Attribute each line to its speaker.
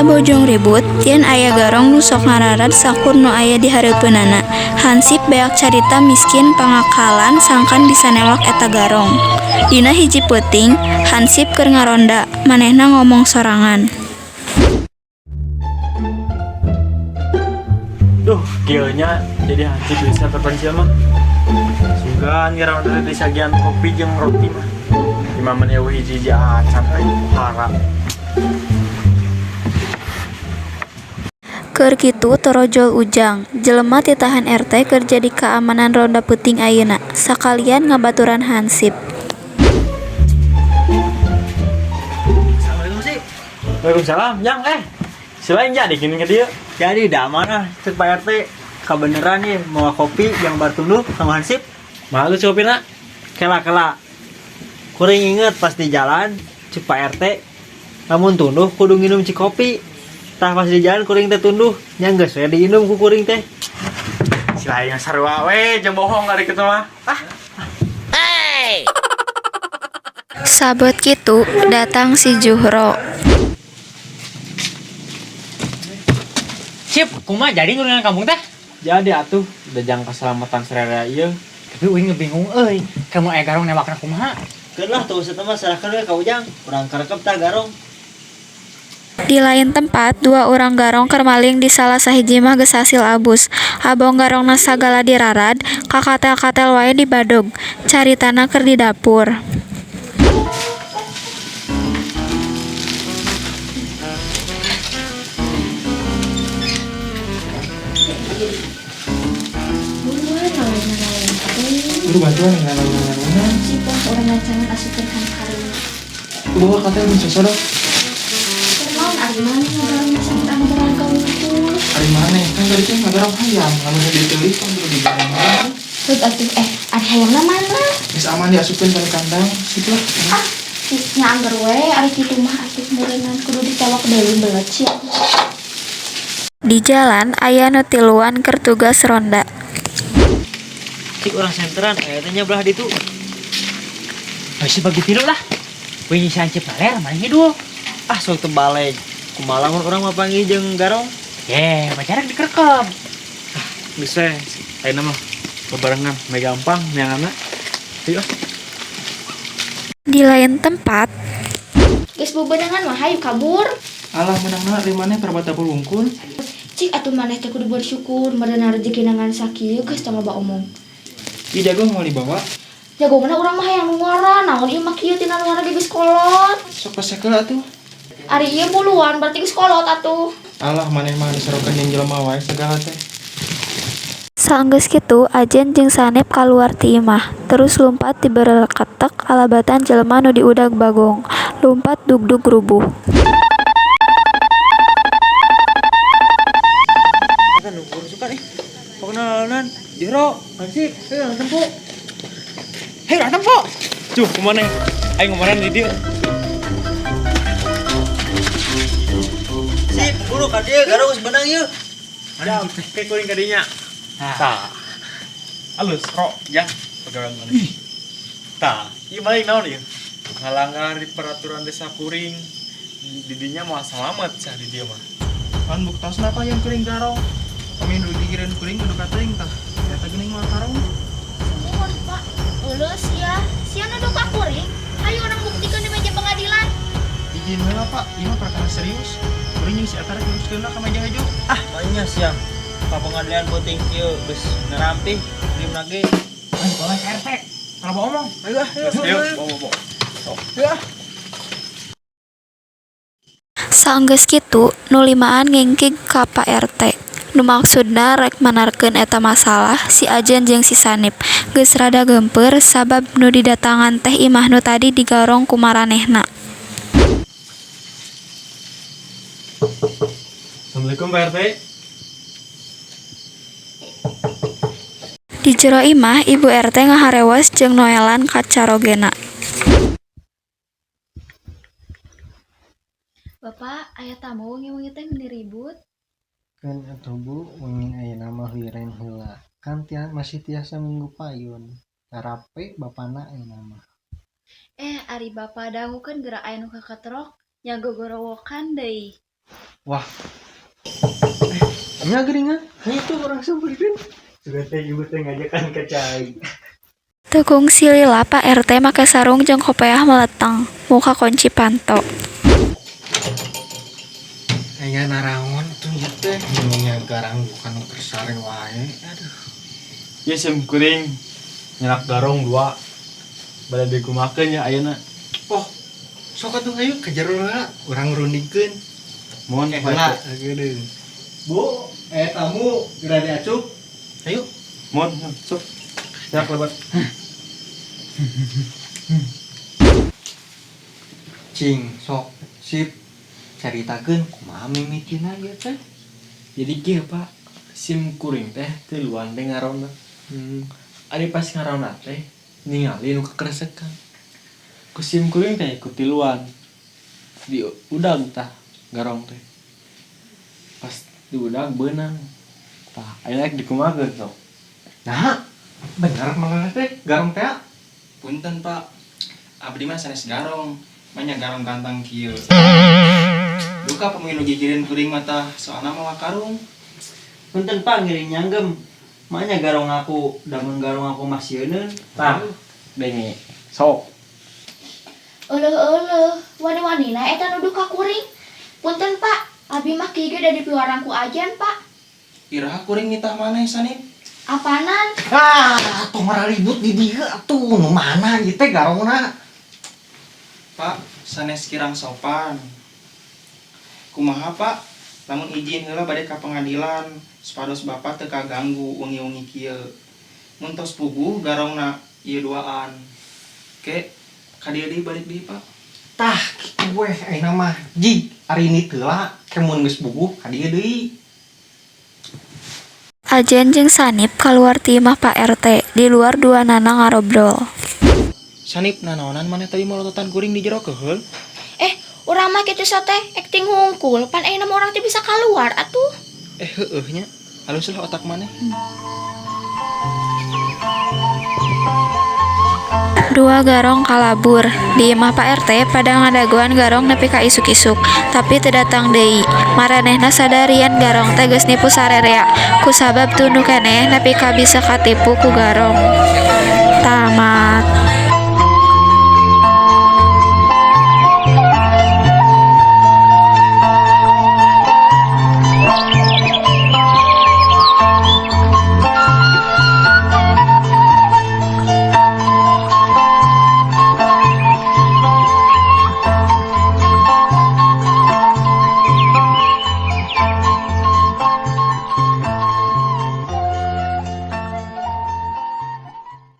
Speaker 1: Bojong Ribut, yen aya garong nu sok ngararad sakur nu aya di hareupeunana. Hansip beak carita miskin pangakalan sangkan bisa newak eta garong. Dina hiji peuting, Hansip keur ngaronda, manehna ngomong sorangan.
Speaker 2: Duh, kieu nya jadi hansip desa terpencil mah. Sugan ngaronda teh disajian kopi jeung roti mah. Imah mah eueuh hiji-hiji acan euy, hara.
Speaker 1: Keur kitu torojol Ujang, jelema titahan RT keur jadi kaamanan ronda peuting ayeuna, sakalian ngabaturan Hansip.
Speaker 3: Assalamualaikum sih.
Speaker 2: Waalaikumsalam, Jang. Selain jadi gini ke dia.
Speaker 3: Jadi dah mana cek Pak RT kebeneran nih mau kopi yang baru sama Hansip.
Speaker 2: Malu kopi nak?
Speaker 3: Kela-kela. Kuring inget pas di jalan cek Pak RT lamun tunduh kudu nginum cik kopi. Tah pas di jalan kuring teh tunduh nya geus we diinum ku kuring teh.
Speaker 2: Si lain sarua we jeung bohong ari kitu mah. Ah.
Speaker 1: Sabet kitu datang si Juhro.
Speaker 4: Cip, kumaha jadi ngurunan kampung teh?
Speaker 2: Jadi atuh, udah jang keselamatan serera ieu.
Speaker 4: Tapi uing bingung euy, kamu aya garong newakna kumaha?
Speaker 3: Keun lah tuh usah mah serahkeun we ka Ujang. Urang karekep tah garong.
Speaker 1: Di lain tempat, dua urang garong keur maling di salah sahiji mah geus hasil abus. Abong garongna sagala dirarad, kakatel-katel wae dibadog. Caritana keur di dapur.
Speaker 2: Guru bantuan yang ngana-ngana.
Speaker 5: Cipong urang rancangan asupkeun kana kareuna.
Speaker 2: Bawa katanya mun sosodok.
Speaker 5: Kumaha ari maneh ngagarong sampai anu barang kaungkul.
Speaker 2: Ari maneh kan tadi teh ngagarong hayam, lamun diteuli kan kudu digarong.
Speaker 5: Terus atuh ari hayamna mana?
Speaker 2: Geus aman diasupkeun kana kandang, situ lah.
Speaker 5: Ah, nya angger we ari kitu mah atuh meureunnan kudu ditewak deui belet sia.
Speaker 1: Di jalan aya nu tiluan keur tugas ronda.
Speaker 3: Cik urang senteran aya teh nya belah ditu.
Speaker 4: Geus bagi tilu lah. Uing nyisian Cip baler maneh ngidul.
Speaker 3: Ah sok teu baleg. Kumaha lamun urang mah panggih jeung garong?
Speaker 4: Ye, pacaran dikerekep.
Speaker 2: Ah, geus we, ayeuna mah bebarengan, meh gampang neanganna. Ayo ah.
Speaker 1: Di lain tempat,
Speaker 5: Geus bebenangan mah hayu kabur.
Speaker 2: Alah meunangna ari maneh parabat dapur wungkul.
Speaker 5: Cik atuh maneh teh kudu bersyukur meureunan rezekina ngan sakieu geus tong loba omong.
Speaker 2: Ieu jago moal dibawa.
Speaker 5: Jago mana urang mah hayang nu ngora, naon ieu mah kieu tina nu ngora ge geus kolot.
Speaker 2: Sok pasekeul atuh.
Speaker 5: Ari ieu buluan berarti geus kolot atuh.
Speaker 2: Alah maneh mah diserokeun jeung jelema wae sagala teh.
Speaker 1: Saenggeus kitu Ajen jeung Sanip kaluar ti imah, terus lumpat dibereleketek kalabatan jelema nu diudag Bagong. Lumpat dugdug rubuh.
Speaker 3: Eta nu suka nih. Pokona lalunan Jero, Hansip, heuh tempo.
Speaker 4: Hei, urang tempo.
Speaker 2: Cuh, kumaha aing ngomoran di dieu.
Speaker 3: Sip, buru ka dieu garong geus beunang ieu.
Speaker 2: Mana teh kuring ka dinya. Tah. Alus, ro, jang pegawai maneh. Tah, ieu maling naon ieu? Ngalanggar di peraturan desa kuring. Didinya moal salamet cah di dieu mah.
Speaker 6: Pan buktosna apa yang kuring garong? Kami nu digireun kuring kudu kateuing tah. Eta geuning moal karong.
Speaker 5: Sumuhun, Pak. Euleuh sia, sia nuduh ka kuring. Hayu urang buktikeun di meja pengadilan.
Speaker 6: Izin heula Pak, ieu mah perkara serius. Kuring jeung si eta rek luruskeun ka meja hejo.
Speaker 3: Ah, makanya sia. Ka pengadilan peuting kieu geus nerampih rimna ge.
Speaker 4: Ayo bawa ke RT.
Speaker 6: Kalau mau omong, ayo ah, ayo.
Speaker 2: Ayo, bawa bawa.
Speaker 6: Ayo ah.
Speaker 1: Saenggeus kitu, nu limaan ngingkig ka Pak RT. Nu maksudna rek manarkeun eta masalah si Ajen jeung si Sanip. Geus rada geumpeur sabab nu didatangan teh imah nu tadi digarong ku maranehna.
Speaker 2: Assalamualaikum Pak RT.
Speaker 1: Di jero imah, Ibu RT ngaharewos jeung noelan ka carogena. Bapak, aya tamu wengi-wengi teh meuni ribut.
Speaker 7: Keun atuh Bu, wengi ayeuna mah liren heula. Kan masih tiasa minggu payun. Tarape bapana ayeuna mah.
Speaker 1: Ari bapa dangukeun geura aya nu kaketrok, nya gogorowokan deui.
Speaker 7: Wah. Nya geuningan. Itu urang sampeurkeun. Sugan teh ibu teh ngajakan ka cai.
Speaker 1: Teu kungsi lila Pak RT make sarung jeung kopeah meleteng, muka kunci panto.
Speaker 7: Aya naraon tuh ieu teh. Nya garang bukan nu keur sare wae. Aduh.
Speaker 2: Ya sim kuring nyerak garong dua. Bade dikumakeun nya ayeuna.
Speaker 7: Oh, sok atuh ayo ke jero heula, urang rundingkeun.
Speaker 2: Mohon
Speaker 7: Eh,
Speaker 2: Pak
Speaker 7: heula,
Speaker 2: RT.
Speaker 7: geudeung. Bu, tamu geura diacuk. Ayo.
Speaker 2: Mohon sok. Nyerak lebat.
Speaker 7: Cing, sok sip caritakeun kumaha mimitina ieu teh.
Speaker 6: Jadi kieu Pak, sim kuring teh tiluan teh ngaronda. Ari pas ngaronda teh ningali nu kekeresekan. Ku sim kuring teh ku tiluan. Di udag tah garong teh. Pas diudag beunang. Tah, ayeuna rek dikumahakeun sok.
Speaker 7: Nah, bener malah teh garong teh.
Speaker 6: Punten Pak, abdi mah sanes garong, manya garong ganteng kieu. Duka pemilu gigireun kuring mah tah, soalna mawa karung.
Speaker 3: Punten Pak ngiring nyanggem. Makanya garong aku, damun garong aku masih euneuh.
Speaker 6: Tah, denge. Sok.
Speaker 5: Euleuh euleuh, wani-wanina eta nuduh ka kuring. Punten Pak, abi mah kieu ge da dipiwarang ku ajen Pak.
Speaker 6: Iraha kuring nitah maneh Sanip?
Speaker 5: Apanan?
Speaker 7: Ah, tong ribut di dieu atuh nu mana ieu teh garongna.
Speaker 6: Pak, sanes kirang sopan. Kumaha Pak? Lamun izin heula bade ka pengadilan, supados Bapak teu kaganggu wengi-wengi kieu. Mun tos puguh garongna ieu duaan. Ke ka dieu deui balik deui Pak.
Speaker 7: Tah, kitu weh ayeuna mah. Jig, ari ini teu lah, ke mun geus puguh ka dieu deui.
Speaker 1: Ajen jeung Sanip kaluar ti imah Pak RT, di luar duanana ngarobrol.
Speaker 6: Sanip nanaonan maneh tadi molototan kuring di jero keheul?
Speaker 5: Eh, urang mah kitu sate acting hungkul, pan ayeuna mah urang teh bisa keluar atuh.
Speaker 6: Eh heueuh nya. Halus lah otak maneh.
Speaker 1: Dua garong kalabur. Di imah Pak RT pada ngadagoan garong nepi ka isuk-isuk, tapi teu datang deui. Maranehna sadar yen garong teh geus nipu sarerea. Kusabab tunduh keneh nepi ka bisa katipu ku garong. Tamat.